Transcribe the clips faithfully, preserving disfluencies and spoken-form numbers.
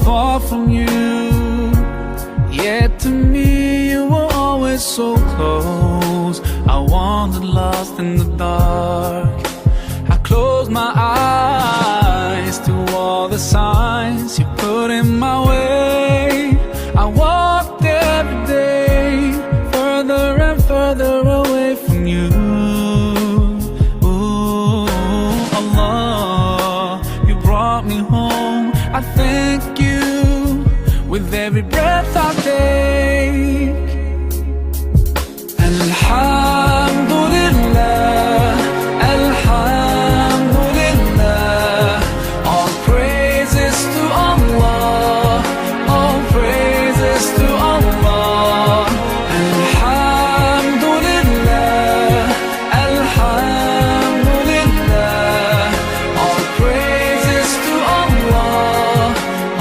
Far from you, yet to me you were always so close. I wandered lost in the dark. I closed my eyes to all the signs you put in my way. I walked every day further and further away from you. Ooh, Allah, you brought me home. I thank you with every breath I take. Alhamdulillah, Alhamdulillah, all praises to Allah, all praises to Allah. Alhamdulillah, Alhamdulillah, all praises to Allah,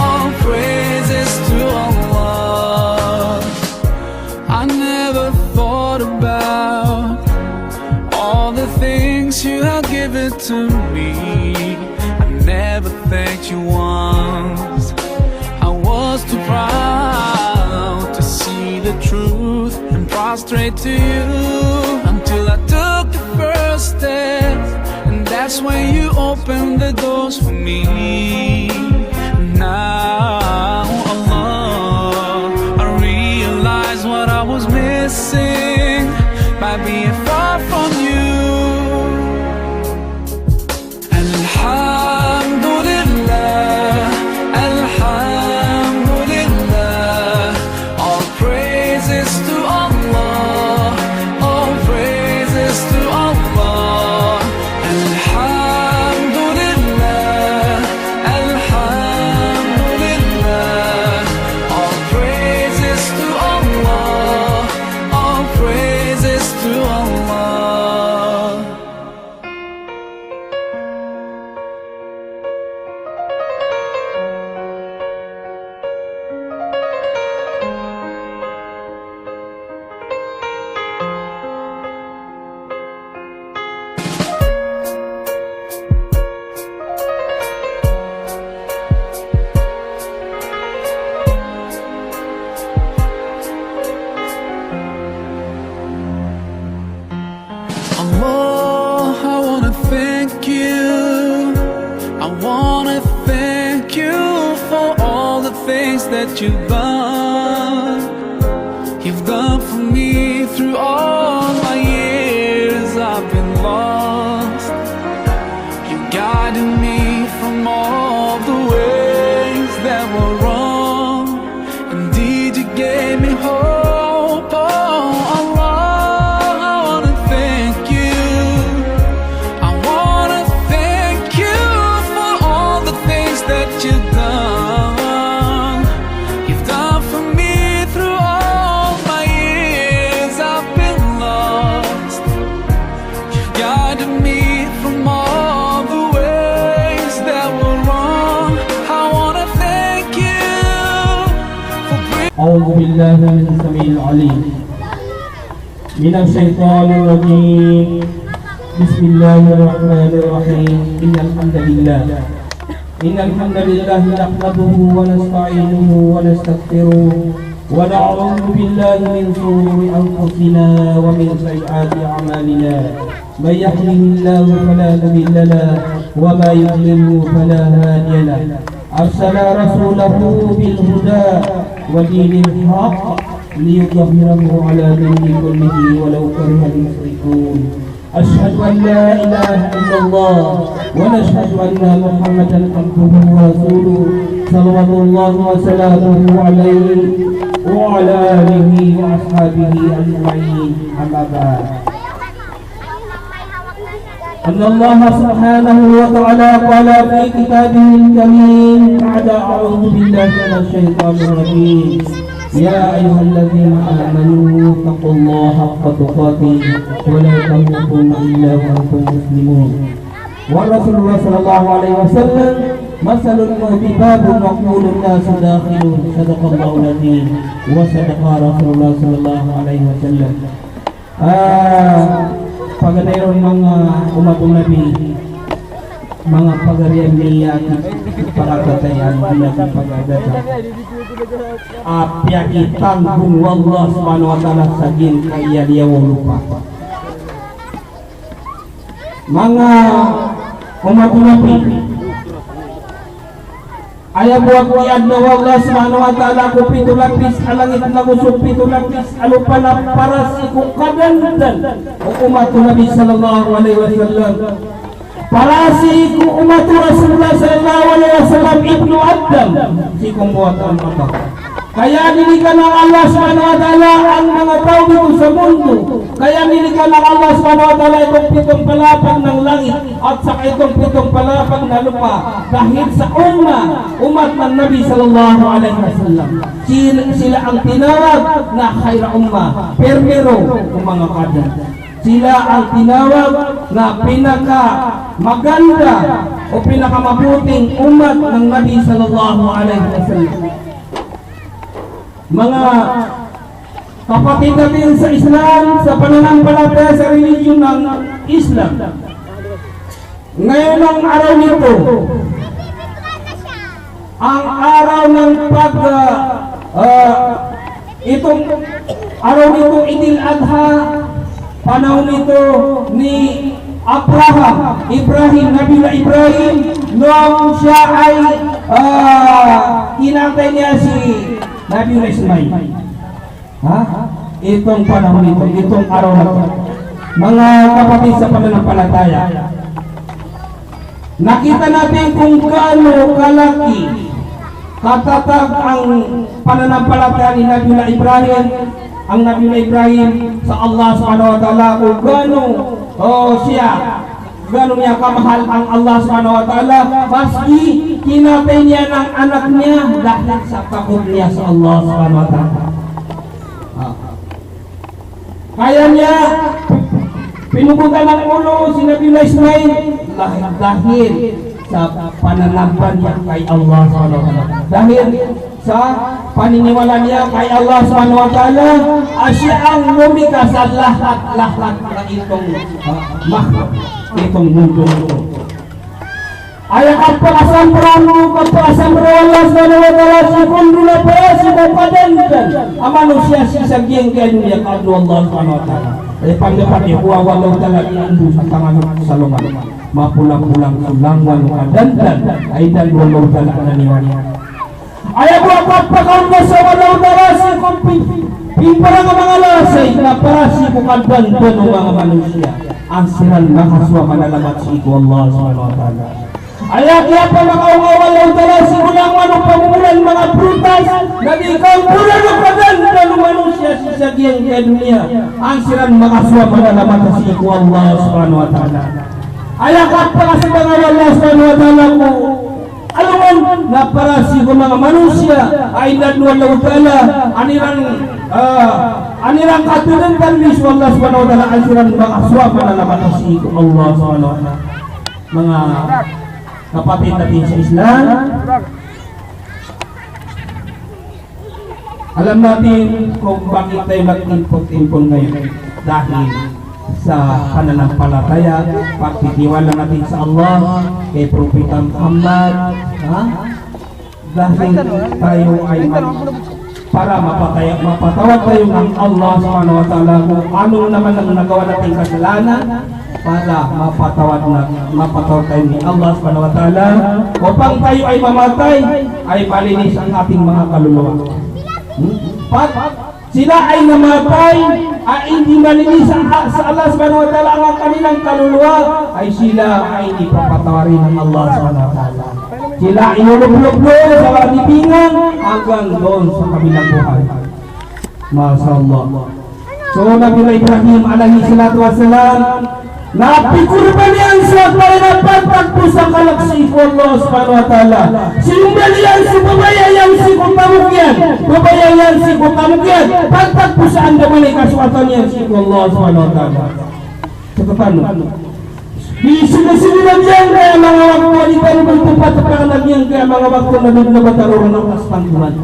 all praises to Allah. I never thought about all the things you have given to me. I never thanked you once. I was too proud to see the truth and prostrate to you until I took the first step, and that's when you opened the doors for me. Now, Allah, I realize what I was missing by being far from you. Alhamdulillah, Alhamdulillah, all praises to Allah, all praises to Allah. Alhamdulillah, Alhamdulillah, all praises to Allah, all praises to Allah. Allah, I wanna thank you. I wanna thank you for all the things that you've done. You've done for me through all my years I've been lost. You guided me from all the ways that were wrong. Indeed, you gave me hope. Oh, Allah, I wanna thank you. I wanna thank you for all the things that you've done. You've done for me through all my years I've been lost. Guided me from all the ways that were wrong. I wanna thank you for bringing أعوذ بالله من السميع العليم من الشيطان الرجيم. بسم الله الرحمن الرحيم. إن الحمد لله إن الحمد لله نحمده ونستعينه ونستغفره ونعوذ بالله من شرور أنفسنا ومن سيئات أعمالنا. من يهده الله فلا مضل له ومن يضلله فلا هادي له. أرسل رسوله بالهدى ودين الحق ليظهره على الدين كله ولو كره المشركون. أشهد أن لا إله إلا الله ونشهد أن محمدا عبده ورسوله صلوات الله وسلامه عليه وعلى آله وأصحابه أجمعين. أما بعد. أن الله سبحانه وتعالى قال في كتابه الكريم بعد أعوذ بالله من الشيطان الرجيم. يا أيها الذين آمنوا اتقوا الله حق تقاته ولا تموتن إلا وأنتم مسلمون. والرسول صلى الله عليه وسلم، مثل الموت باب وكل الناس داخلون. صدق الله العظيم وصدق رسول الله صلى الله عليه وسلم. Ah, paganay ron manga umat o Nabi. Manga pagari a miyakipagkatatayan, miyakipagkatatayan a piyakitanggung o Allah Subhanahu wa Ta'ala sa giyangkaya liyawaw o lopa. Manga omat o Nabi, aya bo a kiyaadna o Allah Subhanahu wa Ta'ala ko pito lapis a langit nago so pito lapis a lopa na para sii ko kadandan o omat o Nabi sallallahu alaihi wasallam. Para sii ko omat o Rasulullah sallallahu alaihi wasallam, ibnu Adam, sii ko mbawataan o Allah. Kaya nilikanan o Allah Subhanahu wa Ta'ala ang manga taw dito sa mundo. Kaya nilikanan o Allah Subhanahu wa Ta'ala itong pitong palapag ng langit at saka itong pitong palapag na lupa dahil sa umma, umat ng Nabi sallallahu alaihi wasallam. Sil-, sila ang tinawag na khaira umma, primero o manga kaadn. Sila ang tinawag na pinakamaganda o pinakamabuting umat ng Nabi sallallahu alaihi wasallam. Manga kapatid natin sa Islam, sa pananampalataya sa religion ng Islam, ngayon ang araw nito, ang araw ng pag, ah, ah, itong araw nito, Idil Adha, panahon ito ni Abraham, Ibrahim, Nabiullah Ibrahim, noong siya ay, ah, kinatay niya si Nabiullah Ismail. Ha? Itong panahon ito, itong araw na ito. Manga kapatid sa pananampalataya, nakita natin kung gaano kalaki, katatag ang pananampalataya ni Nabiullah Ibrahim, ang Nabiullah Ibrahim sa Allah Subhanahu wa Ta'ala, kung gaano, o, siya, gaano niya kamahal ang Allah Subhanahu wa Ta'ala, maski kinatay niya ng anak niya dahil sa takot niya sa Allah Subhanahu wa Ta'ala. Ah. Kaya niya pinugutan ng ulo si Nabiullah Ismail dahil, dahil sa pananaban niya kay Allah Subhanahu wa Ta'ala. Dahil sa paniniwala niya kay Allah Subhanahu wa Ta'ala, a siya ang lumikha sa lahat-lahat na itong, ah, makhluk, itong mundo ito. Aya kapakasampraan o kapakasampraan o Allah Subhanahu wa Ta'ala sii ko ndo na para sii ko kadandan a manosiya sii sa giyangkaya doniya ka adn o Allah Subhanahu wa Ta'ala. Aya panggapat iyan ko a o Allah Ta'ala di ndo sa tangan sa longan. Mapolang-polang so langowan o kadandan a inadn o Allah Ta'ala a naniwaya. Aya bo a kapakaoma sa Allah Ta'ala sii ko pi-, piparang a manga lasay na para sii ko kadandan o manga manosiya. An siran makasowa manalamat sii ko Allah Subhanahu wa Ta'ala. Aya kiyapamakaoma o Allah Ta'ala sii ko langowan o pamomolan manga prutas, na di kaotoran o kadandan o manosiya sii sa giyangkaya doniya. An siran makasowa manalamat sii ko Allah Subhanahu wa Ta'ala. Aya kapakasbang o Allah Subhanahu wa Ta'ala ko alongan na para sii ko manga manosiya a inadn o Allah Ta'ala, an iran, ah, an iran katharo tano so Allah Subhanahu wa Ta'ala, an siran makasowa manalamat sii ko Allah Subhanahu wa Ta'ala. Manga kapatid natin sa Islam, alam natin kung bakit tayo nagtimpok-timpok ngayon. Dahil sa pananampalataya, pagtitiwala natin sa Allah, kay Propeta Muhammad, ha? Dahil tayo ay mag-, para mapataya-, mapatawad tayo ng Allah Subhanahu wa Ta'ala kung ano naman ang nagawa nating kasalanan, para mapatawad na, mapatawad tayo ni Allah Subhanahu wa Ta'ala, upang tayo ay mamatay, ay malinis ang ating mga kaluluwa. Hmm? Pag sila ay namatay, ay hindi malinis ang ha-, sa Allah Subhanahu wa Ta'ala ang kanilang kaluluwa, ay sila ay hindi papatawarin ng Allah Subhanahu wa Ta'ala. Sila ay ilulublog doon sa libingan hanggang doon sa kabilang buhay. Masha Allah. So, Nabi Ibrahim alayhi salatu wassalam, na pikorban iyan so wata iyan a pantag ko sa kalk sii ko Allah Subhanahu wa Ta'ala. Sinombal iyan so babaya iyan sii ko tamok iyan. Babaya iyan sii ko tamok iyan. Pantag ko sa andamanaya i kasoatan iyan sii ko Allah Subhanahu wa Ta'ala. Sa katano. Di sino-sino na giyangkaya manga wakto, di tano bo ito patapakan a giyangkaya manga wakto na doon na ba tano ron a kaspantoman.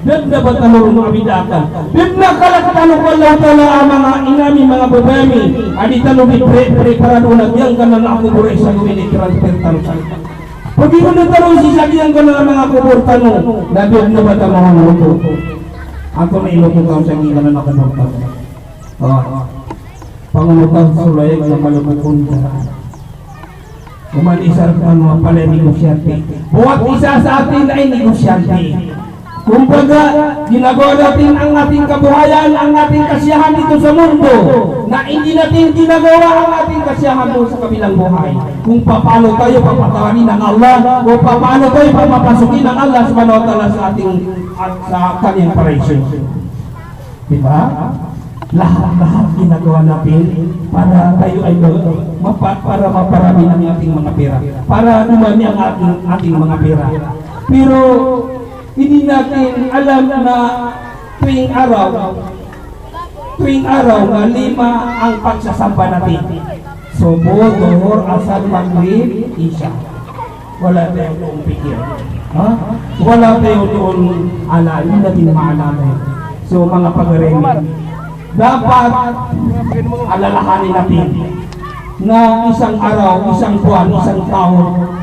Da dn a ba tano ron a bidaakan. Da dn a kalk tano ko Allahu Ta'ala a manga ina mi, manga babay ami, a di tano di pre-, preparado na giyangkanan a kobor a isa gawii na i-transfer tano sa. Pagihon tano sii sa giyangkanan a manga kobor tano, na da dn a ba tano ron loto. Antonaa i loto tano sa giyangkanan a kobor tano? Ah, pangonotang so layag na malobokon ka. Oman isa rkano a palaya negosyante. Bowat isa sa atin ay negosyante. Kumbaga, ginagawa natin ang ating kabuhayan, ang ating kasiyahan dito sa mundo, na hindi natin ginagawa ang ating kasiyahan doon sa kabilang buhay. Kung papaano tayo papatawarin ng Allah, o papaano tayo papapasukin ng Allah Subhanahu wa Ta'ala sa ating, at sa kanyang paraiso. Di ba? Lahat-lahat ginagawa natin para tayo ay ma-, mapa-, para maparami ang ating mga pera. Para dumami ang ating, ating mga pera. Pero hindi natin alam na tuwing araw, tuwing araw na lima ang pagsasamba natin. Subuh, Duhur, Asar, Magrib, Isha. Wala tayo doon pikir. Ha? Wala tayo doon ala, hindi natin maalaman. So, mga pagari mi, dapat alalahanin natin na isang araw, isang buwan, isang taon,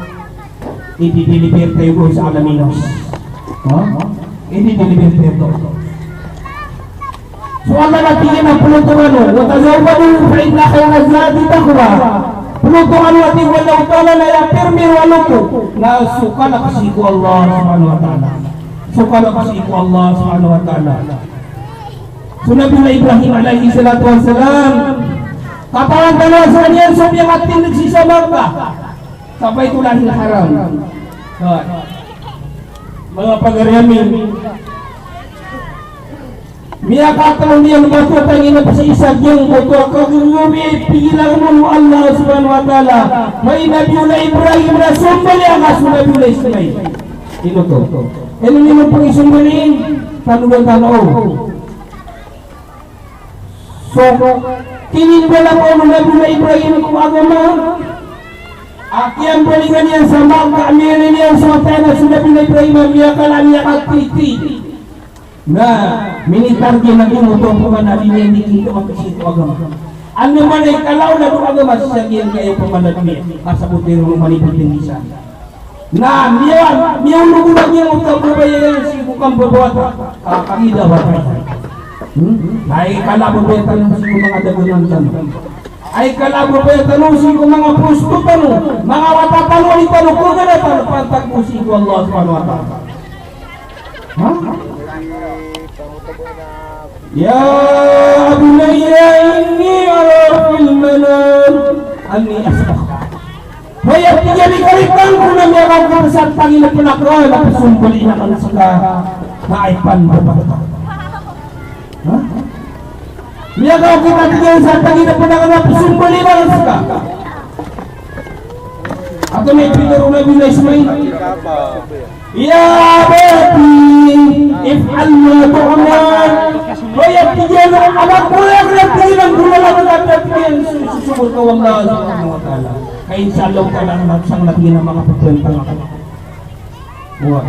i-deliver tayo doon sa alaminos. Ha? I-deliver tayo doon. So Allah na tig iyan a plotongan o, "Wa tazawwadu fa inna khayra zadi taqwa." Plotongan o, a tig o Allahu Ta'ala, na aya pirmiro a loto na so kalk sii ko Allah Subhanahu wa Ta'ala. So kalk sii ko Allah Subhanahu wa Ta'ala. So Nabi Ibrahim alayhis salatu wassalam, katawan tano a skaniyan so miyakatindg sii sa Makkah, sa Baitullahil Haram. Manga pagari ami, miyakatlo niyan bato a tangin a pisiisa giyangkoto a kagagawii a pigilan on o Allah Subhanahu wa Ta'ala. Hay Nabiyullah Ibrahim, na sombali angka so Nabiyullah Ismail. Ino oto? Ino niyo pangsombaliin? Tanodan tano. So, kinimbalan o Nabiyullah Ibrahim ko agama. A kiyambalingan iyan sa Makkah, miyailay niyan so wata iyan a so Nabiyullah Ibrahim a miyakala a miyakatiti. Na minitarget na giyoto a opama na di niyan di kinto a pisi ko agama. Anda man i kala on a dowa agama sii sa giyangkaya opama na doniya. Kasaboti ron o manipot iyan isa. Na miya, miyaolog on a giyangkoto a babaya iyan sii ko kambabawata, a, kagidawata. Hmm? Na aya kala a babaya tano sii ko manga dagangan tano. Aya kala a babaya tano sii ko manga prosto tano, manga wata tano a di tano kaganatan, pantag ko sii ko Allah Subhanahu wa Ta'ala. Ha? Ya bunayya inni ara fil manam anni asbah. Hay a tig iyan i karitan ko na miyakaokit sa tangin a pnakn a psombaliin akn ska na aya pandapat. Ha? Miyakaokit a tig iyan sa tangin a pnakn a psombaliin akn ska. Antonaa i pitharo o Nabiyullah Ismail? Ya abati, if'al ma tu'mar. Hay a tig iyan o anak ko, aya kna tig iyan a golalan ka, tig iyan, so, so, sosogo rka o Allah Subhanahu wa Ta'ala. Ka insha Allah Ta'ala, na sangkn tig iyan a makapagpantang ako. Wa.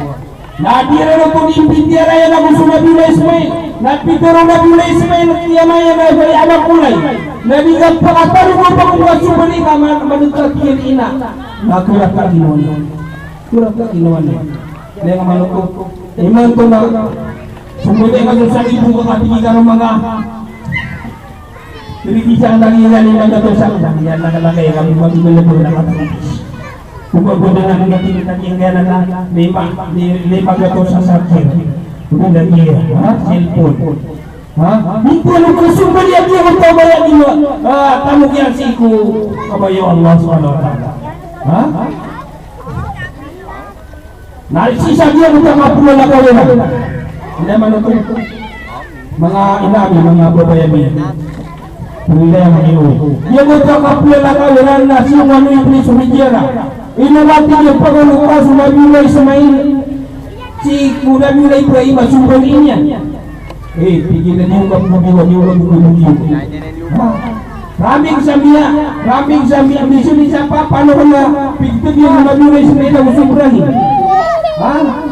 Na di ron oto di pitharo iyan ago so Nabiyullah Ismail. Na pitharo o Nabiyullah Ismail, tig iyan a, hay anak ko, na di ka pakatalingoma ko a sombali ka, ma-, madakl, tig iyan, i ina. Na kora ka ginawa niyan. Kora ka ginawa niyan. Laya nga manoko. Imanto na sombali ka so sa ibo ka, katii ka ron manga Tirigis iyan lagid iyan lima gatos a, iyan na lagid iyan, kami, kami, kami, kami, kami. Kung ba, kung ba, kung ba, kung ba, kung ba, lima, li-, lima gatos a sakir. Kung ba, lagid iyan, ha? Cellphone. Ha? Di ko alam kung saan ba niya, di ako tama yan, di ba? Ah, tamo iyan sii ko kabaya o Allah Subhanahu wa Ta'ala. Ha? Na sii sa giyangkoto a kapolo a lakaw iran. Anda man oto? Manga ina ami, manga babay ami. Anda man iyo. Giyangkoto a kapolo a lakaw iran na siyong ano, Iblis, o Midyana. Ino ba tig iyan pagaloka so Nabiyullah Ismail sii ko Nabiyullah Ibrahim a sombaliin iyan? Eh, tig iyan a di ngka pmbiwani, di ngka pmbiwani. Ha? Ramig sa miya, ramig sa miya, miso ni sa papa no na pigteg iyan na miya sa miya na uso Ibrahim. Ha?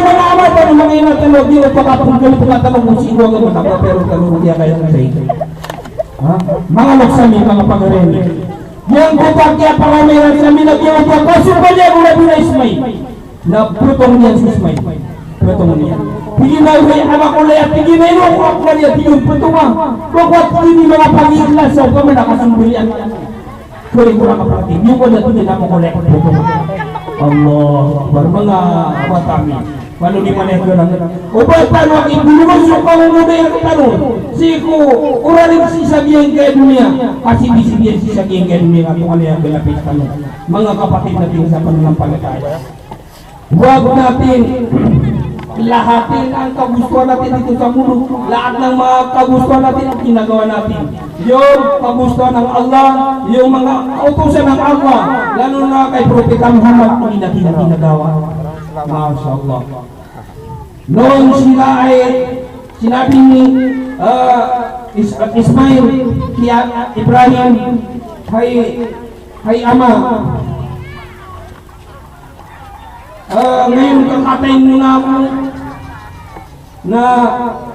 manga ama tano, manga ina tano, di o pakapnggalbka tano ko sii ko agama, na prepare tano ko kiyakaya sa ito. Ha? Manga loks ami, manga pagari ami. Giyangkoto a kiyapakamay iran sa Mina, giyangkoto a kasopan iyan o Nabi Ismail. Na ptong iyan si Ismail. Ptong iyan. Tig iyan a, "Hay ama ko, laya," tig iyan, "ino ko akn a laya?" Tig iyan, "Ptong a. Ba ko a," tig iyan, "di manga pagiklas sa opama na kasmbalian." Sorry, kurang apa tig iyan, "Di ko da," tig iyan, "ama ko, laya, ptong a." Allahu Akbar. Manga wata ami. Malo di manaya ko lang. O ba tano a ibolongan so kaogoda iyan rktano sii ko oralig sii sa giyangkaya doniya, ka sii, sii sa giyangkaya doniya, ka tonganay a galapit tano. Manga kapatid natin sa pananampalataya. Huwag natin lahatin ang kagustuhan natin dito sa mundo. Lahat ng mga kagustuhan natin, ginagawa natin. Yung kagustuhan ng Allah, yung mga kautusan ng Allah, lalo na kay Propeta Muhammad, hindi natin ginagawa. Masha Allah. Noon sila ay sinabi ni, ah, Is-, Ismail kay Ibrahim, "Hay, hay ama, ah, ngayon kakatayin mo na ako na,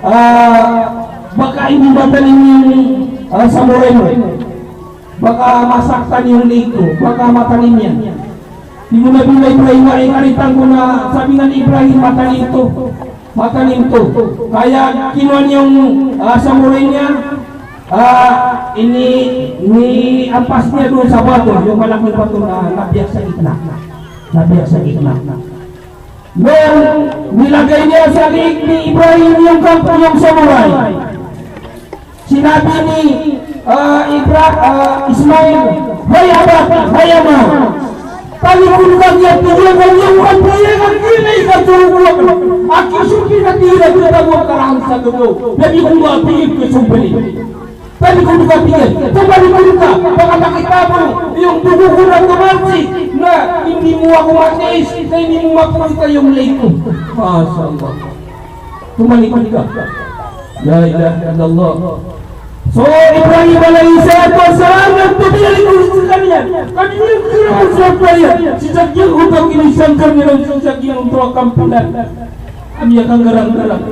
ah, baka hindi matanim yung, ah, samurai mo. Baka masaktan yung leg ko, baka matanim yan." Tig o Nabi Ibrahim, "Ay, karitan ko na," sabi nga ni Ibrahim, "matanim to. Matanim to." Kaya kinuha niya yung, ah, samurai niya, ah, ini-, iniampas niya doon sa bato, yung malaking bato na nabiyak sa gitna. Nabiyak sa gitna. Noong nilagay niya sa leeg ni Ibrahim yung kampo, yung samurai, sinabi ni, ah, Ibra-, ah, Ismail, "Hay abat, hay ama, talikod ka giya," tig iyan, "ka giya ko kapriya ka giya na ikatoro ko a kisopi ka tig iyan a kitago a karaan sa gagaw. Na di ko nga tig iyan kisopi." Talikod ka, tig iyan. Talikod ka, baka makita mo yung dugo ko na tumalsik, na hindi mo ako matiis, na hindi mo mapakita yung leeg ko. Masha Allah. Tumalikod ka. La ilaha illallah. So, Ibrahim alayhis salatu wassalam, na tumalikod sa kanya. Kanya, kanya, sa kanya. Sisakyan ko pag inisangkan nila, sisakyan ko kampunan. Kami akan garang-garang.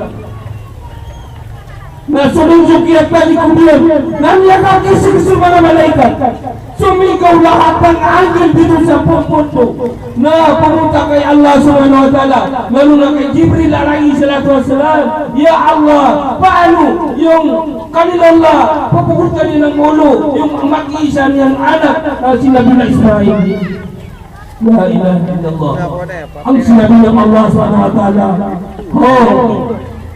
Na so dn so kiyatalikod iyan, na miyakakisig so manga malaikat. Sumigaw lahat ng anghel dito sa poon-poon to. Na pumunta kay Allah subhanahu wa ta'ala, lalo na kay Jibril alayhi salatu wassalam, "Ya Allah, paano yung kanila, Allah, pupugutan niya ng ulo yung mag-iisa niyang anak na si Nabi na Ismail?" La ilaha illallah. Ang sinabi ng Allah subhanahu wa ta'ala, "Ho,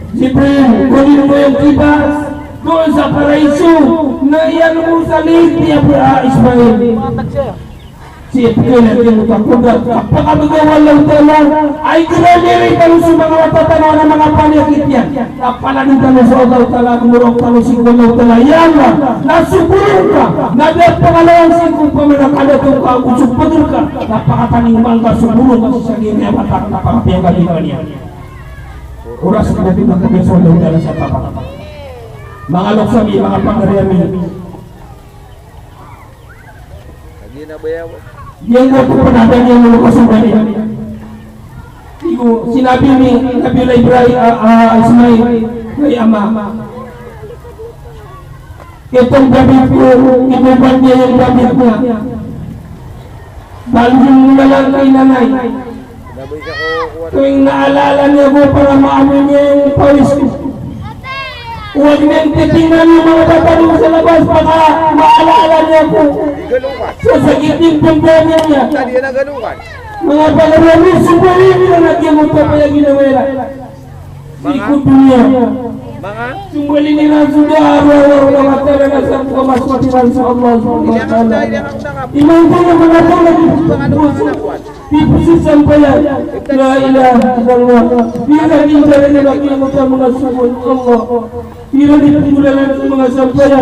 Jibril, kunin mo yung kibas doon sa paraiso na iyan mo sa leeg ni Abu, ah, Ismail." Si Jibril, aya mo takoda, kapakabagaw o Allah Ta'ala, ay giramirita mo sa manga wata tano na manga paniyakit iyan. Kapalan tano so Allah Ta'ala, gomorok tano sii ko Allah Ta'ala. Ya Allah, na so bolong ka, na da pangalawan sii ko pamana kadato ka, o so pagr ka, na pakataning mangka so bolong ka sii sa giyangkaya wata, na pakapiya ka niyan. Oras na di makapiya so Allah Ta'ala sa papa. Manga loks ami, manga pagari ami. Giyangkoto pn a da niyan on kasopan iyan. Tig o, sinabi ni Nabiullah Ibrahim, ah, ah, Ismail, "Hay ama, itong damit ko, inuban niya yung damit niya. Bali yung nilalang kay nanay." Tuwing naalala niyo ako, para maamoy niyo yung pawis ko. Huwag niyong titingnan yung mga tatanong sa labas, baka maalala niyo ako. Sasakitin po ba niya? Mga pagkakami, sumbali niyo na lagi ang utang paya ginawa nila. Sii ko doniya. Sumbali niyo na so da a araw-araw na mata na nasa buka mas matiman sa Allah subhanahu wa ta'ala. Iman ko na mga tao na di po sa sampaya. La ilaha illallah. Di na di na rin na lagi ang utang mga sumbali Allah. Di na di po mula na mga sampaya.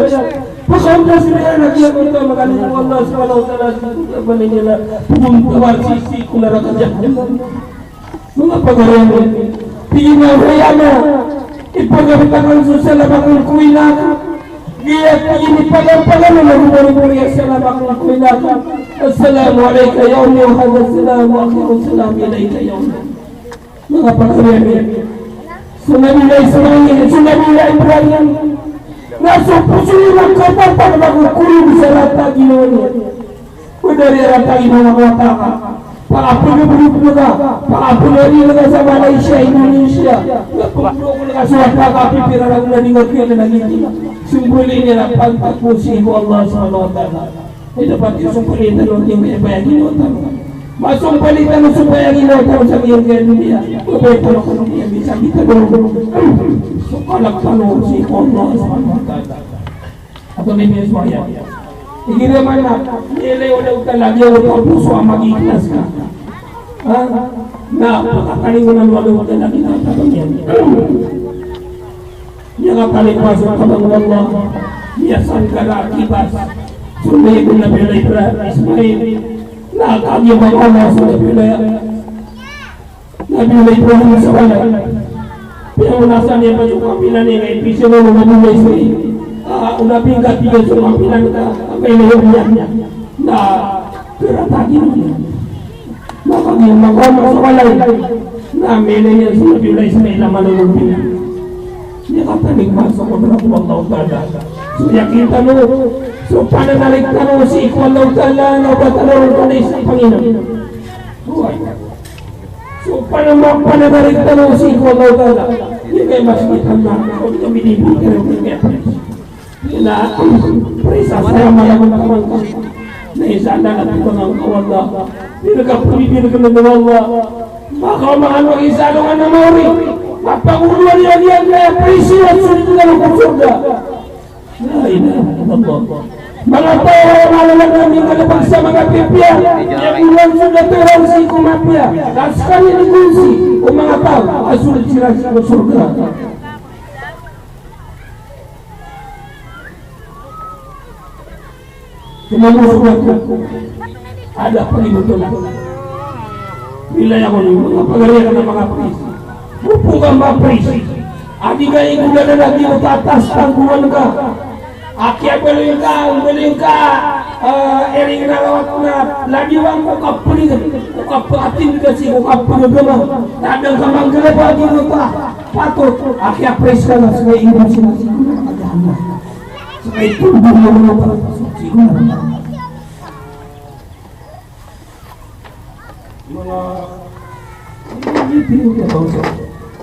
Pakaundas na yan lagi ang utang mga Allah subhanahu wa ta'ala. Sii ko doniya. Punta ba sii ko naraka jahannam. Manga pagari ami, tig iyan a, hay ama, ipagapit akn so salam akn ko ina ko. Giya tig iyan a ipagapit akn so salam akn ko ina ko. Assalamu alayka ya ummi wa hadha salam wa akhiru salam ilayka ya ummi. Manga pagari ami, so Nabi Ismail, so Nabi Ibrahim, na so poso iyan a kapapak na ko kolog sa rata a ginawa niyan. Pd a rata a ginawa ka, wata ka. Pakapagabdog ka, pakapagari ka sa Malaysia, Indonesia. Nga pagabdog ka sa wata ka, pipira ragon a di nga kiyailay na giti. Sumbali niyan a pantag ko sii ko Allah subhanahu wa ta'ala. Ino pati sumbali tano, di nga ibayag i wata. Masumbali tano so bayag i wata sa giyangkaya doniya. Babaya tano ko doniya, bisa kita doniya. So kalk tano sii ko Allah subhanahu wa ta'ala. Ato ni Miss Maria. Igira man na, nilay o Allahu Ta'ala, di o tapo so a magiikhlas ka. Ha? Na, pakatalingoma o Allahu Ta'ala, di na tapo niyan. Niyan katalingoma so tabang o Allah, niyan sanggala a kibas. So Nabi Ibrahim Ismail, na kagiya ba o Allah so Nabi Ibrahim. Nabi Ibrahim sa walay. Piyangonasa niyan ba so kampilan iyan, ipiso o Nabi Ismail. Ah, o Nabi, ngka tig iyan so kampilan ka, a kailayo niyan. Na, kratagi niyan. Na kagiya makaoma sa walay. Na, miyailay niyan so Nabi Ismail a manonombina. Niyan katalingoma so kodrat o Allahu Ta'ala. So yakin tano, so pananalig tano sii ko Allahu Ta'ala, na oba tano ron ko na isa pangina. Buhay. So, panama-, panamarig tano sii ko Allahu Ta'ala. Aya kay mas kita na, o di kami di bigyan ng kaya price. Aya na, price, asaya malamang kamang ka. Na isa na, na ito ng Allah. Di na ka pwede, di na ka ng Allah. Maka umangan mag-isa, ano nga na mauri. Mapanguluan niya, niya, niya, price, at sulit na ng surga. La ilaha illallah. Manga taw a manga lalakaw a miyanggalbk sa manga pipiya, iyan so da tharoon sii ko mapiya. Ka skaniyan i gonsi o manga taw a sold siran sii ko sorga. Tumamo so bato. Ada paliboton. Bilay ako niyo, manga pagari akn a manga pris. Opama ka manga pris a di ka igoda na lagi o tatas tanggoan ka. A kiyabaloy ka, baloy ka, eh, iring na lawat na lagi wan ko kapling, ko kapatid ka sii ko kapagagama. Na adn ka manggalbk a di mo pa patot. A kiyapris ka na sii ko iring sii ko kapagagama. Sii ko iring sii ko kapagagama. Manga, hindi ko kaya bangsa.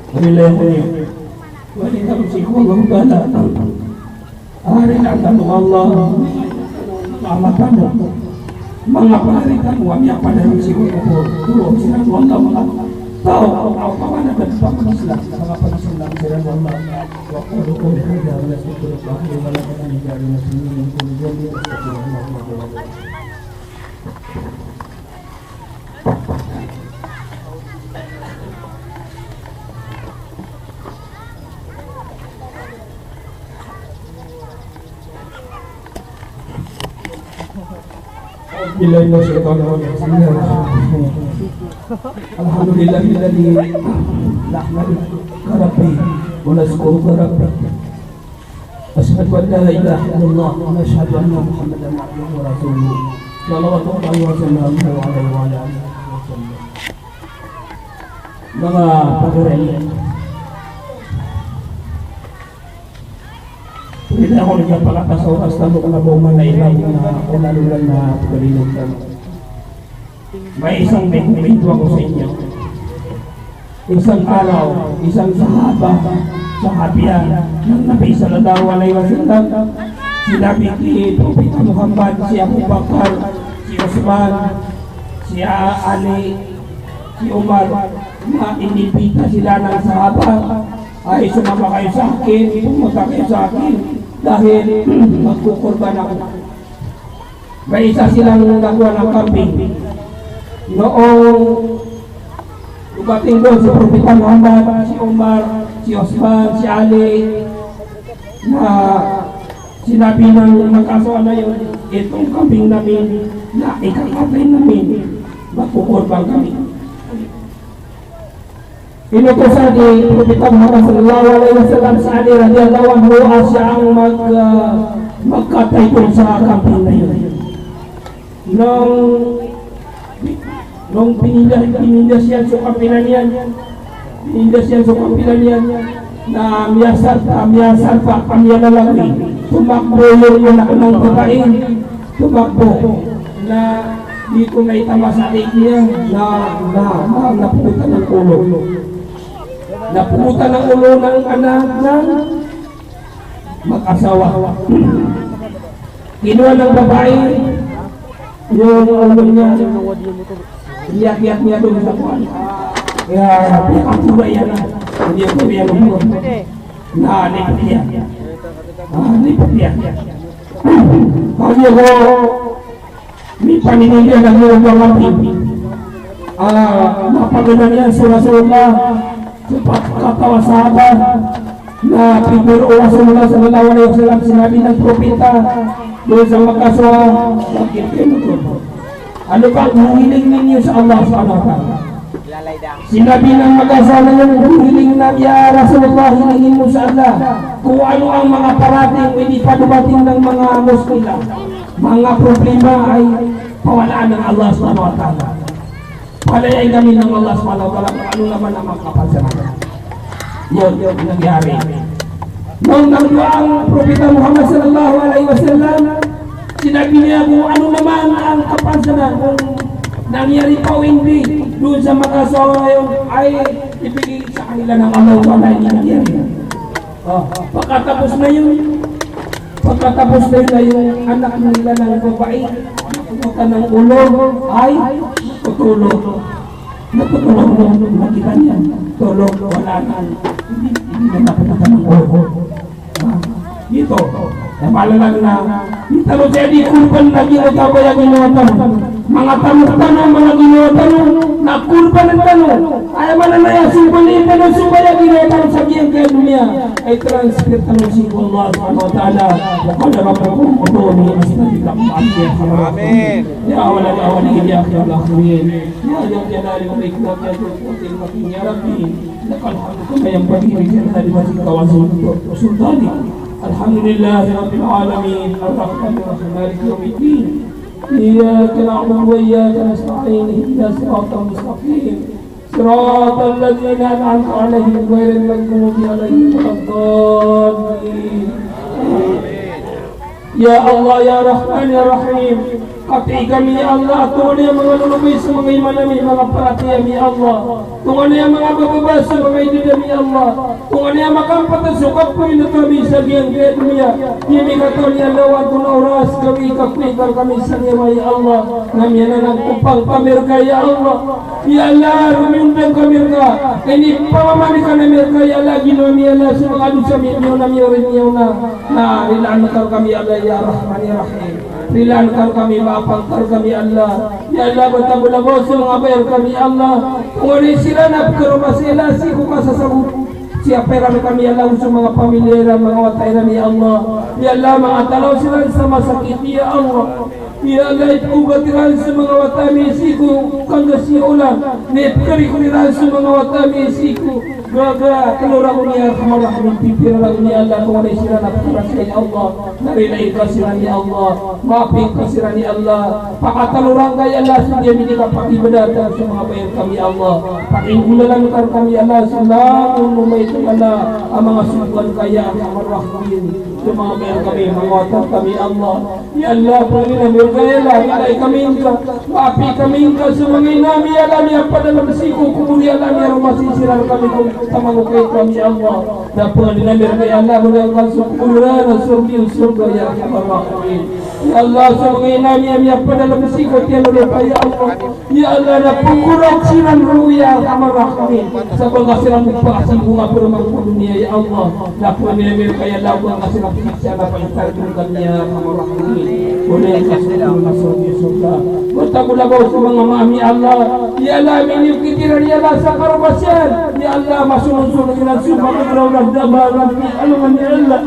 Kami lang ko niyo. Wali na ko sii ko Allah Ta'ala. Ari na tano Allah. Manga pano. Manga pari tano, kami apa na sii ko Allah. Turo sii ko Allah, manga tao, tao, pamana, pag-Islam, manga pag-Islam, sii ko Allah. Wa qulu qawli hadha wa la astaghfirullah li wa lakum wa li jami'il muslimin min kulli dhanbin fastaghfiruhu. أعوذ بالله من الشيطان الرجيم. بسم الله الرحمن الرحيم. الحمد لله الذي نحمدك ربي ونشكرك ربي. أشهد أن لا إله إلا الله ونشهد أن محمدا عبده ورسوله. صلوات الله وسلامه عليه وعلى آله وصحبه وسلم. Manga pagari. Pwede ako nagpapalakasaw, basta mo ka na ba umana ilaw na ulalo lang na pagalinog ka. May isang may kuminto ako sa inyo. Isang araw, isang sahaba, sahabiya ng Nabi sallallahu alaihi wasallam, sinabi ki Propeta Muhammad, si Abu Bakar, si Usman, si A-, Ali, si Umar, na inimbita sila ng sahaba, ay, "Sumama kayo sa akin, pumunta kayo sa akin, dahil magkukurban ako." May isa silang nakuha ng kambing. Noong dumating doon si Propeta Muhammad, si Umar, si Osman, si Ali, na sinabi ng mag-asawa na yun, "Itong kambing namin na ikakatay namin, magkukurban kami." Inutusan ni Propeta Muhammad sallallahu alaihi wasallam si Ali radhiyallahu anhu a siya ang mag, ah, magkatay dun sa kambing na yun. Nung, nung pininda, pininda siya so kampilan iyan, pininda siya so kampilan iyan, na miyasarpa, miyasarpa, kamiyalalaki, tumakbo yung anak ng babae, tumakbo na dito na itama sa leg niya na, na, na, napugutan ng ulo. Napugutan ng ulo ng anak ng mag-asawa. Kinuha ng babae yung ulo niya. Iyak-iyak niya doon sa kuwan. Kaya pinakapura yan na. Hindi ako yan ang buwan. Na, lipot niya. Ah, lipot niya. Kaya ko, mipanindiyan ang iyong mga pagkakampi. Ah, mapaganda niya si Rasulullah, sa pagkatawa sahabat, na pipiro o Rasulullah sallallahu alaihi wasallam, sinabi ng propeta doon sa mag-asawa, "Bakit kayo nagkukuha? Ano ba ang hiling ninyo sa Allah subhanahu wa ta'ala?" Sinabi ng mag-asawa na yun, "Hiling na, ya Rasulullah, hilingin mo sa Allah kung ano ang mga parating o inipadumating ng mga muskila, mga problema ay pawalaan ng Allah subhanahu wa ta'ala. Palayain kami ng Allah subhanahu wa ta'ala kung ano naman ang mga kapansanan." Yun, yun ang nangyari. Nung nagduwa ang Propeta Muhammad sallallahu alaihi wasallam, sinabi niya kung ano naman ang kapansanan, kung nangyari pa o hindi doon sa mag-asawa ngayon, ay ibigay sa kanila ng Allah kung ano yung nangyari. Oh, pagkatapos na yun, pagkatapos na yun ay yung anak nila ng babae, napugutan ng ulo, ay natutulog. Natutulog, nakita niya, tulog, wala na. Hindi, hindi na napugutan ng ulo. Ah, dito. Kaya malalag na, di tano jadi korban na ginawa tano, manga tano, manga ginawa tano, na korban tano. Aya maana niyan, simba tano, simba ginawa tano sa giyangkaya doniya, ay transfer tano sii ko Allah subhanahu wa ta'ala. Wa qala rabbukum ud'uni astajib lakum. Amin. Ya awwalal awwalin, ya akhirul akhirin, ya dzal jalali wal ikram, ya dzal quwwatil matin, ya Rabbi. لك الحمد كما ينبغي لجلال وجهك وعظيم سلطانك. الحمد لله رب العالمين، الرحمن الرحيم، مالك يوم الدين، إياك نعبد وإياك نستعين، اهدنا الصراط المستقيم، صراط الذين أنعمت عليهم غير المغضوب عليهم ولا الضالين. Ya Allah, ya Rahman, ya Rahim, katii kami, ya Allah, tonganay a manga lolobay so manga iman ami, manga paratiyaya ami, ya Allah. Tonganay a manga bababa so manga idad ami, ya Allah. Tonganay a makampatad so kapamilatan ami sa giyangkaya doniya. Di ami katawan, ya Allah, o antonaa a oras gawii ka ko ikar kami sa niyawa, ya Allah. Na miyananag ko pangpamir ka, ya Allah. Ya Allah, romiyondang kami rka, inipamamani ka ami rka, ya Allah, ginawa mi, ya Allah, so manga dosa mi, miyaona, miyaori, miyaona. Na rilaan ka rkami, ya Allah, ya Rahman, ya Rahim. Rilaan ka rkami, maapaan ka rkami, ya Allah. Ya Allah, ba tago labaw so manga bayar kami, ya Allah. Tonganay siran a pkharoma sii, ya Allah, sii ko kasasabot. Siyapa iran kami, ya Allah, so manga pamilya iran, manga wata iran, ya Allah. Ya Allah, manga talaw siran sa masakit, ya Allah. Ya Allah, ipkhaogat iran so manga wata mi sii ko kanggas a olan. Na ipkharikor iran so manga wata mi sii ko Gaga, tlo ragon, ya Arhamar Rahimin, pipira ragon, ya Allah, ko wani siran a pakaras ka, ya Allah, na rilai ka siran, ya Allah, maapi ka siran, ya Allah, pakatlo rangka, ya Allah, so di ami di kapakibadatan so manga bai rkami, ya Allah, pakinggolalan ka rkami, ya Allah, so langon o bai rkami, ya Allah, a manga sogoan ka, ya Arhamar Rahimin, so manga bai rkami, manga wata rkami, ya Allah. Ya Allah, pangnin ami rka, ya Allah, rilai kami ngka, maapi kami ngka, so manga ina ami, ya Allah, a miyapadalm sii ko kobor, ya Allah, a miyaromasi siran rkami ko taman o kay kami, ya Allah. Na pangnin ami rka, ya Allah, bolayan ka so kobor iran a sorga, sorga, ya Arhamar Rahimin. Ya Allah, so manga ina ami a miyapadalm sii ko tiyan o lopa, ya Allah. Ya Allah, na pnggoraok siran roo, ya Arhamar Rahimin. Sa ba ngka siran pakasigong a pman ko doniya, ya Allah. Na pangnin ami rka, ya Allah, ba ngka siran pakasiksa na pakaitaro ko kami, ya Arhamar Rahimin. Bolayan ka so kobor iran a sorga, sorga. Bolayan ka so manga ama ami, ya Allah. Ya Allah, miniyokat iran, ya Allah, sa karomasian. Ya Allah, masolosolo iran so manga grawda, da ba iran alongan, ya Allah.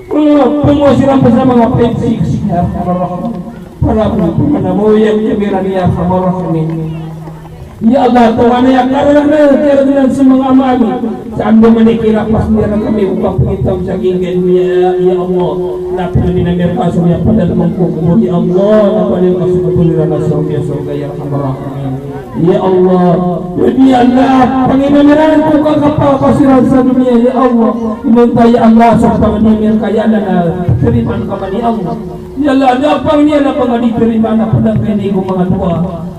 Pngowa siran pn sa manga paipsiksiya, ya Arhamar Rahimin. Para pn pn na maoyag iran, ya Arhamar Rahimin. Ya Allah, tonganay a kararag iran so manga ama ami. Sa andamanaya i kirapas iran rkami ko kapngitam sa ginggian, ya, ya Allah. Na pangnin ami rka so miyapadalm ko kobor, ya Allah. Na bolayan ka so kobor iran a sorga, sorga, ya Arhamar Rahimin. Ya Allah, ya Allah, pangnin ami ran ko kakapakasiran sa doniya, ya Allah. Inonta, ya Allah, so pangnin ami rka, ya Allah, na tarimaan ka man, ya Allah. Ya Allah, na pangnin ami ran a pangadi tarimaan a pd angka ini ko manga doa.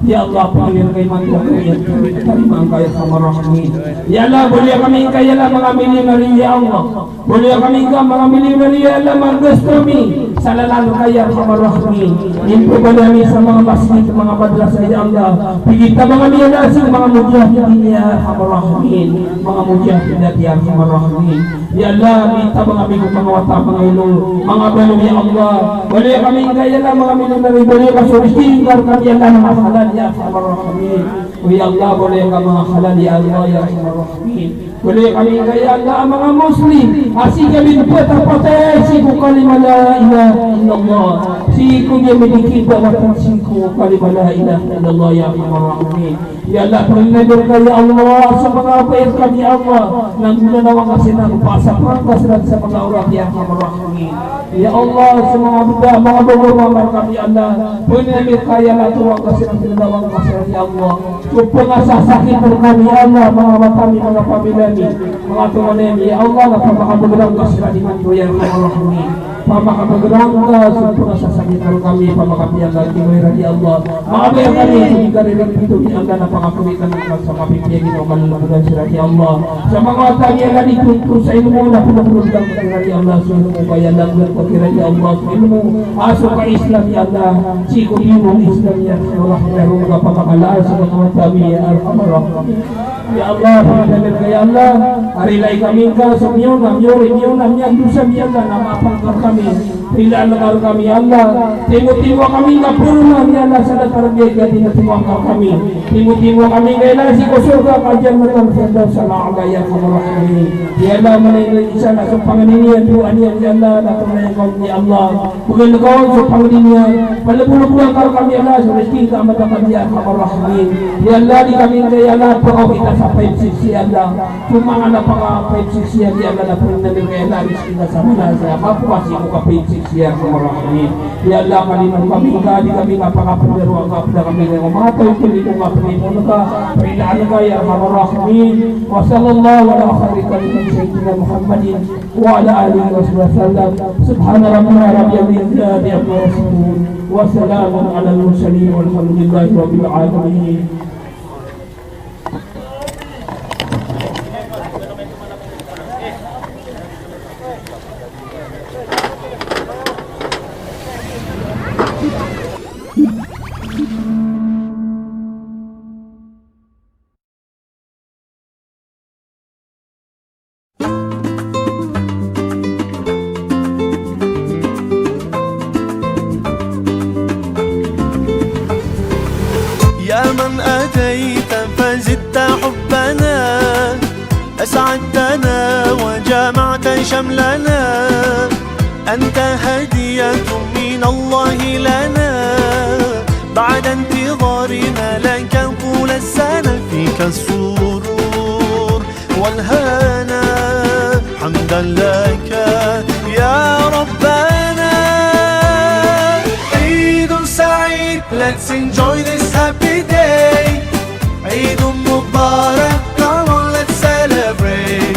Ya Allah, pangnin ami rka imanto a kariyan, tarimaan ka, ya Arhamar Rahimin. Ya Allah, bolayan kami ngka, ya Allah, manga milyonaryo, ya Allah. Bolayan kami ngka manga milyonaryo, ya Allah, manga gasto ami sa lalan ka, ya Arhamar Rahimin. Improbanan ami sa manga masjid, manga madrasa, ya Allah. Pikitabang ami, ya Allah, so manga mujahidin, ya Arhamar Rahimin. Manga mujahidat, ya Arhamar Rahimin. Ya Allah, pikitabang ami ko manga wata, manga ilo, manga balo, ya Allah. Bolayan kami ngka, ya Allah, manga milyonaryo, bolayan ka so rizki ngka rkami, ya Allah, manga halal, ya Arhamar Rahimin. O ya Allah, bolayan ka manga halal, ya Allah, ya Arhamar Rahimin. Bolayan kami ngka, ya Allah, a manga Muslim a sii kami dn patapatay sii ko kalima la ilaha illallah. Sii ko di ami di kipawatan sii ko kalima la ilaha illallah, ya Arhamar Rahimin. Ya Allah, pangnin ami rka, ya Allah, so manga bai rkami, ya Allah, na golalan ka siran, pasaprang ka siran sa manga orat, ya Arhamar Rahimin. Ya Allah, so manga bda, manga bgo, manga ama rkami, ya Allah, pangnin ami rka, ya Allah, tolongan ka siran, tolongan ka siran, ya Allah. So pangasasakit rkami, ya Allah, manga wata mi, manga pamilya mi, manga tonganay mi, ya Allah, na pamakabagrang ka siran imanto, ya Arhamar Rahimin. Pamakabagrang ka so pangasasakit rkami, pamakapiya ka kiway ran, ya Allah. Makapiya kami, so di ka rirang pito, ya Allah, na pakapiya kami sa kapipiya ginawa, malalabagan siran, ya Allah. Sa manga wata mi, ya Allah, di tonto sa ilmo, na pnopnop ka kiran, ya Allah, so ilmo ka, ya Allah, bulan ka kiran, ya Allah, so ilmo a so ka-Islam, ya Allah, sii ko ilmo Islam, ya Allah, na ron ka pamakala so manga wata mi, ya Arhamar Rahimin. Ya Allah, pangnin ami rka, ya Allah, a rilai kami ngka so miyaona, miyaori, miyaona, miyandosa mi, ya Allah, na maapang ka rkami. Rilaan ka rkami, ya Allah. Timotimo kami ngka poroman, ya Allah, sa datar a giyangkai a di na timoa ka rkami. Timotimo kami ngka, ya Allah, sii ko sorga ka Jannatul Firdaus al-A'la, ya Arhamar Rahimin. Ya Allah, mala i isa na so pangni niyan, doa niyan, ya Allah, na tonganay ka on, ya Allah. Bgan ka on so pangni niyan. Palbolabolan ka rkami, ya Allah, so rizki ngka a madakl, ya Arhamar Rahimin. Ya Allah, di kami ngka, ya Allah, pakaokita sa paipsiksiya, ya Allah. So manga na pakapaipsiksiya, ya Allah, na pangnin ami rka, ya Allah, rizki ngka sa mala sa mapokas sii ko kapaipsiksiya, ya Arhamar Rahimin. Ya Allah, kalimoon kami ngka, di kami ngka pakapandaroa ngka, pda kami ngka ko manga taw a kalimoon ka, pangni ka, rilaan ka, ya Arhamar Rahimin. Wa sallallahu ala khayri khalqihi sayyidina Muhammadin wa ala alihi wa sahbihi wa sallam. Subhana rabbika rabbil izzati amma yasifun. Wa salamun alal mursalin walhamdulillahi rabbil alamin. يا من أتيت فزدت حبنا، أسعدتنا وجمعت شملنا، أنت هدية من الله لنا، بعد انتظارنا لك طول السنة فيك السرور. الهنا حمدا لك يا ربنا. عيد سعيد, let's enjoy this happy day. عيد مبارك, come on, let's celebrate.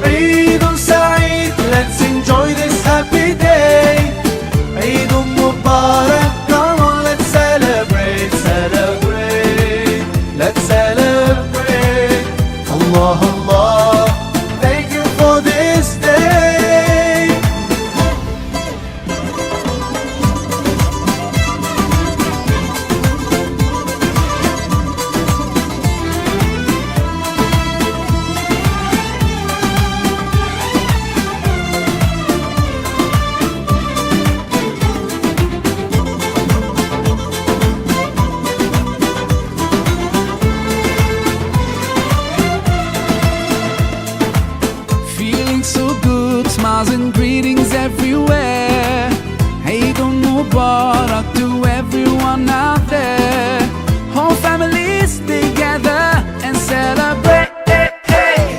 عيد سعيد, let's enjoy this happy day. عيد مبارك, come on, let's celebrate, celebrate, let's celebrate. Allah, Allah, thank you for this day. Feeling so good, smiles and greetings everywhere. Eid Mubarak to everyone out there. Whole families together and celebrate.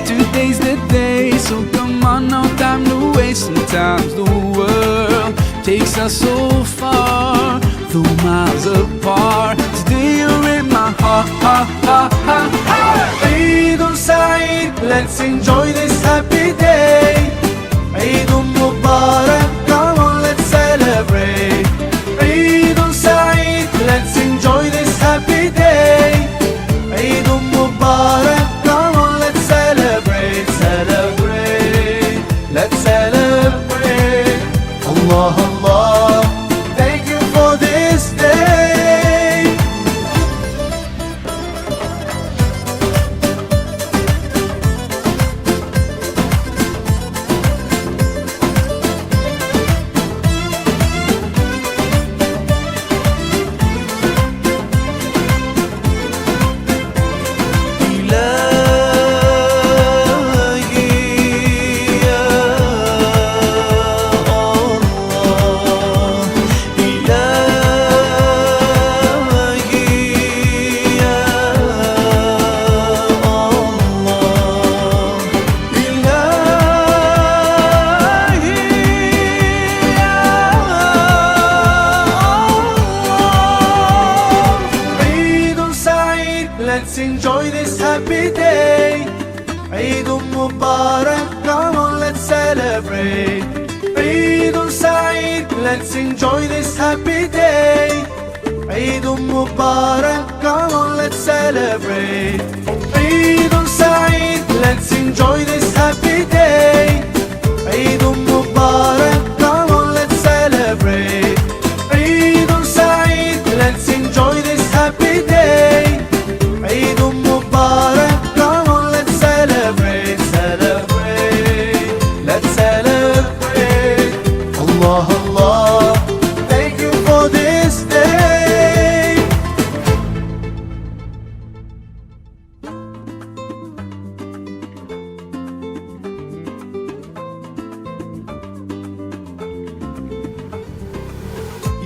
Today's the day, so come on, no time to waste. Sometimes the world takes us so far, though miles apart. Today you're in my heart, heart, heart, heart, heart. Eid Saeed, let's enjoy this happy day. Eid Mubarak, come on, let's celebrate. Eid Saeed, let's enjoy this happy day. Eid Mubarak, come on, let's celebrate, celebrate, let's celebrate. Allah, Allah, thank you for this day. Eid Saeed, let's enjoy this happy day. Eid Mubarak, come on, let's celebrate. Eid Saeed, let's enjoy this happy day. Eid Mubarak, come on, let's celebrate. Eid Saeed, let's enjoy this happy day. Eid Mubarak, come on, let's celebrate. Eid Saeed, let's enjoy this happy day. Eid Mubarak, come on, let's celebrate, celebrate, let's celebrate. Allah, Allah, thank you for this day.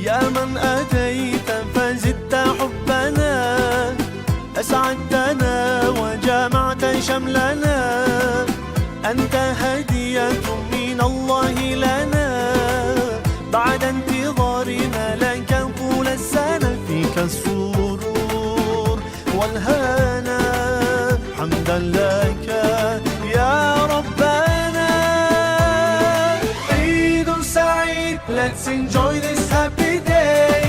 يا من أتيت فزدت حبنا، أسعدتنا وجمعت شملنا، أنت هدية من الله لنا، بعد انتظارنا لك طول السنة، فيك السرور والهنا، حمدا لك يا ربنا. عيد سعيد, let's enjoy this happy day.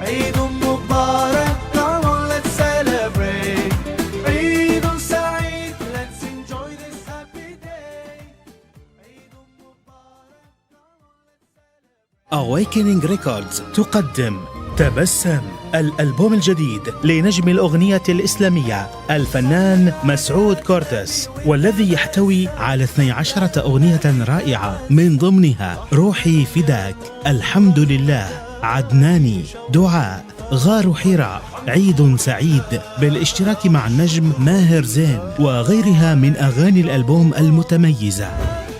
عيد مبارك, come on, let's celebrate. عيد سعيد, let's enjoy this happy day. عيد مبارك. Awakening Records تقدم تبسم، الألبوم الجديد لنجم الأغنية الإسلامية الفنان مسعود كورتس، والذي يحتوي على اثني عشرة أغنية رائعة، من ضمنها روحي فداك، الحمد لله، عدناني، دعاء، غار حراء، عيد سعيد، بالاشتراك مع النجم ماهر زين وغيرها من أغاني الألبوم المتميزة.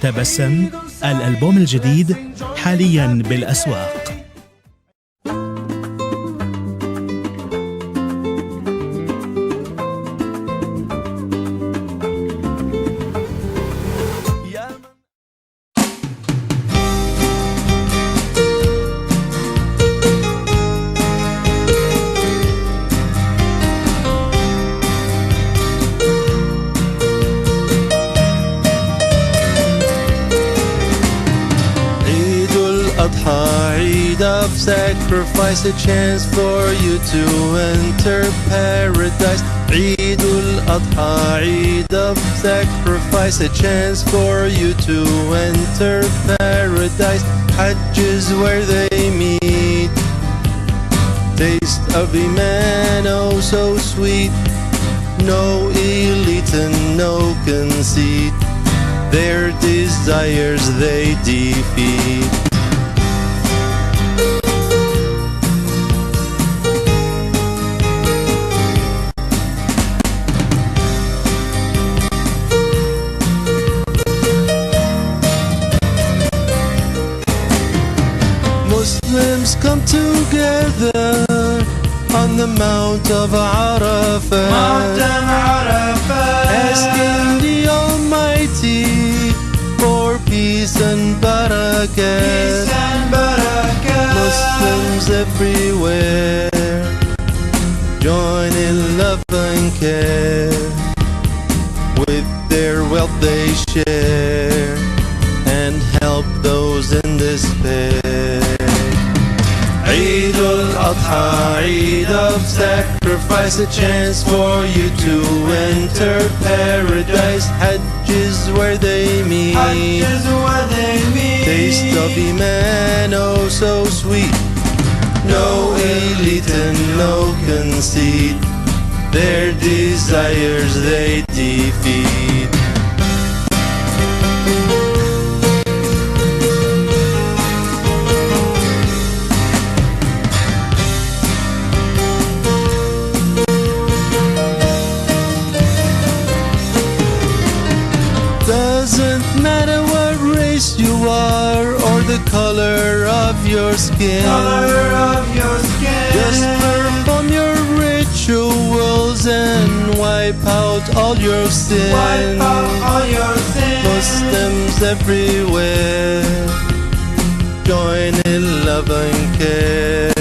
تبسم، الألبوم الجديد حاليا بالأسواق. of Sacrifice, a chance for you to enter paradise. Eid al-Adha, Eid of Sacrifice, a chance for you to enter paradise. Hajj is where they meet. Taste of Iman, oh so sweet. No elite and no conceit. Their desires they defeat. Muslims come together on the Mount of Arafat, Mount of Arafat. Asking the Almighty for peace and barakah. Peace and barakah. Muslims everywhere join in love and care. With their wealth they share and help those in despair. Eid al-Adha, Eid of Sacrifice, a chance for you to enter paradise. Hajj is where they meet. Hajj is where they meet. Taste of Iman, oh so sweet. No elite and no conceit. Their desires they defeat. Doesn't matter what race you are or the color of your skin. Color of your skin. Just perform your rituals and wipe out all your sins. Wipe out all your sins. Muslims everywhere join in love and care.